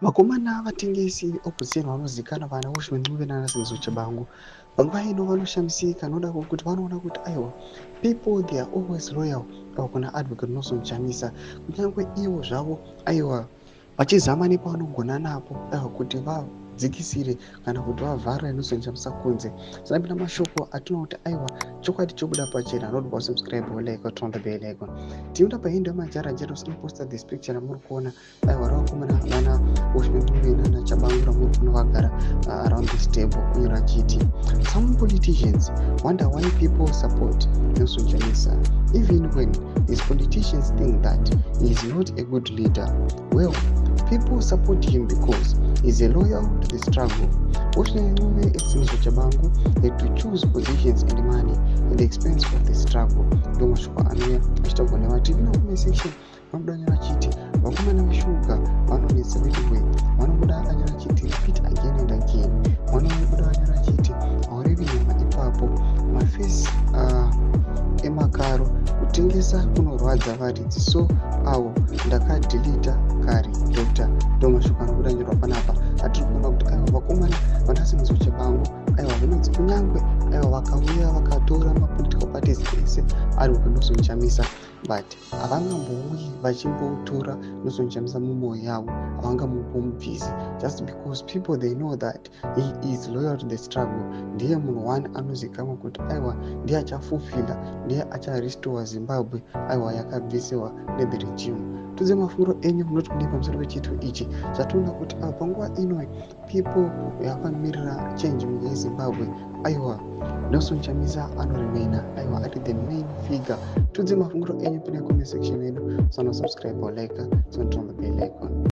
Vakomana vatengesi veopposition vanozikanwa vana Welshman Ncube nanaSenzo Tshabangu panguva ino vanoshamisika noda kwekuti vanoona kuti aiwa, people, they are always loyal kuna Advocate Nelson Chamisa, kunyange ivo zvavo aiwa vachizama nepavanogona napo aiwa kuti vadzikisire kana kuti vavhare Nelson Chamisa kunze. Sanapinda mashoko atinoona kuti aiwa, chokwadi chobuda pachena. Anoti wasubscribe, like, turn the bell icon. Tinoda pahandle yamajara jera usinoposta this picture ramuri kuona aiwa ravakomana vana Welshman Ncube nanaTshabangu ramuri kuona vagara around this table, kunyora achiti, "Some politicians wonder why people support Nelson Chamisa even when these politicians think that he is not a good leader. Well, people support him because he is a loyal to the struggle. Welshman Ncube and Senzo Tshabangu had to choose positions and money at the expense of the struggle." Ndo mashoko anouya achitaurwa nevativi comment section. Vanobuda nyora achiti vakomana veshuga vanonetsa veduwe. Vanobuda anyora achiti, "Repeat again and again." Vanobuda vanyora achiti, "Haurevi nyama ipapo, mafesi emakaro, kutengesa kunorwadza varidzi, so avo ndakadhilita kare, doctor." Ndo mashoko anobuda nyorwa panapa atiri kuona kuti aiwa, vakomana vanaSenzo Tshabangu aiwa vanonzi kunyange aiwa vakauya vakatora mapolitical parties ese ari kuNelson Chamisa, but havangambouyi vachimbotora Nelson Chamisa mumwoyo yavo, havangamubvisi, just because people, they know that he is loyal to the struggle. Ndiye munhu one anozikanwa kuti aiwa ndiye achafulfilla, ndiye acharestore Zimbabwe aiwa yakabvisiwa nethe regime. Tudze mafungiro enyu, munoti kudii pamusoro pechiito ichi chatoona kuti aiwa panguva ino people yakamirira change munyika yeZimbabwe, aiwa Nelson Chamisa anoremaina aiwa ari the main figure? Tudze mafungiro enyu pine comment section yedu. Sana subscribe or like, turn on the bell icon.